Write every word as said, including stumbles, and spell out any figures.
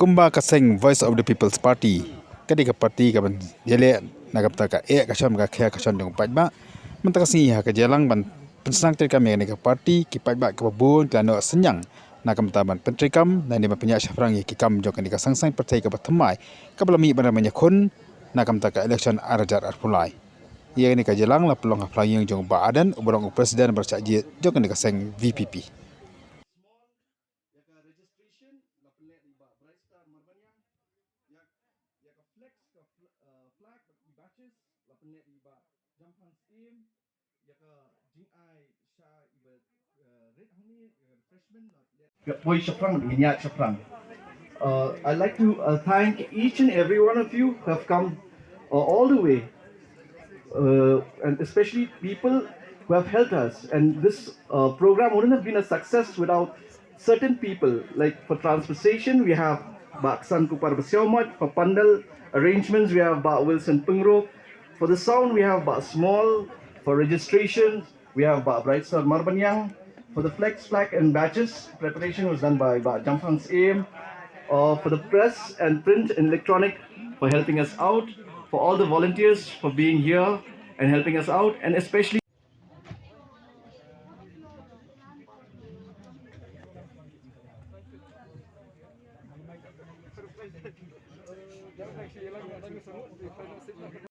Kumba ka seng Voice of the People's Party, ka dei ka party kaban ïaleh na ka bynta ka eh ka shon ka khia ka shon jong u paidbah. Mynta ka sngi ha ka jingïalang ban pynsngew treikam ïa kane ka party, ki paidbah kiba bun ki la noh synñiang na ka bynta ban pyntreikam lane ban pynïaid shaphrang ïa ki kam jong kane ka seng saiñ pyrthei kaba thymmai kaba la mih ban ïakhun na ka bynta ka election ar hajar arphew lai. Ïa kane ka jingïalang la pynlong ha phyllaw ïing jong u Bah Ardent uba long u president ba la shah jied jong kane ka seng V P P. Ïa ka registration la pynleh da i Bah Brightstar Marbaniang. Ïa, ïa ka flex, ka fl-, uh, flag bad ki badges la pynleh da i Bah Jamphang Syiem. Ïa ka jingai sha i Bah, uh, Red Honey, ïa ka refreshment la pynleh. Ïa, poi shaphrang, ngin ïaid shaphrang. Uh, I'd like to, uh, thank each and every one of you who have come, uh, all the way, uh, and especially people who have helped us. And this, uh, program wouldn't have been a success without certain people. Like for transportation, we have Bah Ksan Kupar Basiawmot. For pandal arrangements, we have Bah Wilson Pyngrope. For the sound, we have Bah Small. For registration, we have Bah Brightstar Marbaniang. For the flex, flag, and badges, preparation was done by Bah Jamphang Syiem. Uh, for the press and print and electronic, for helping us out. For all the volunteers for being here and helping us out, and especially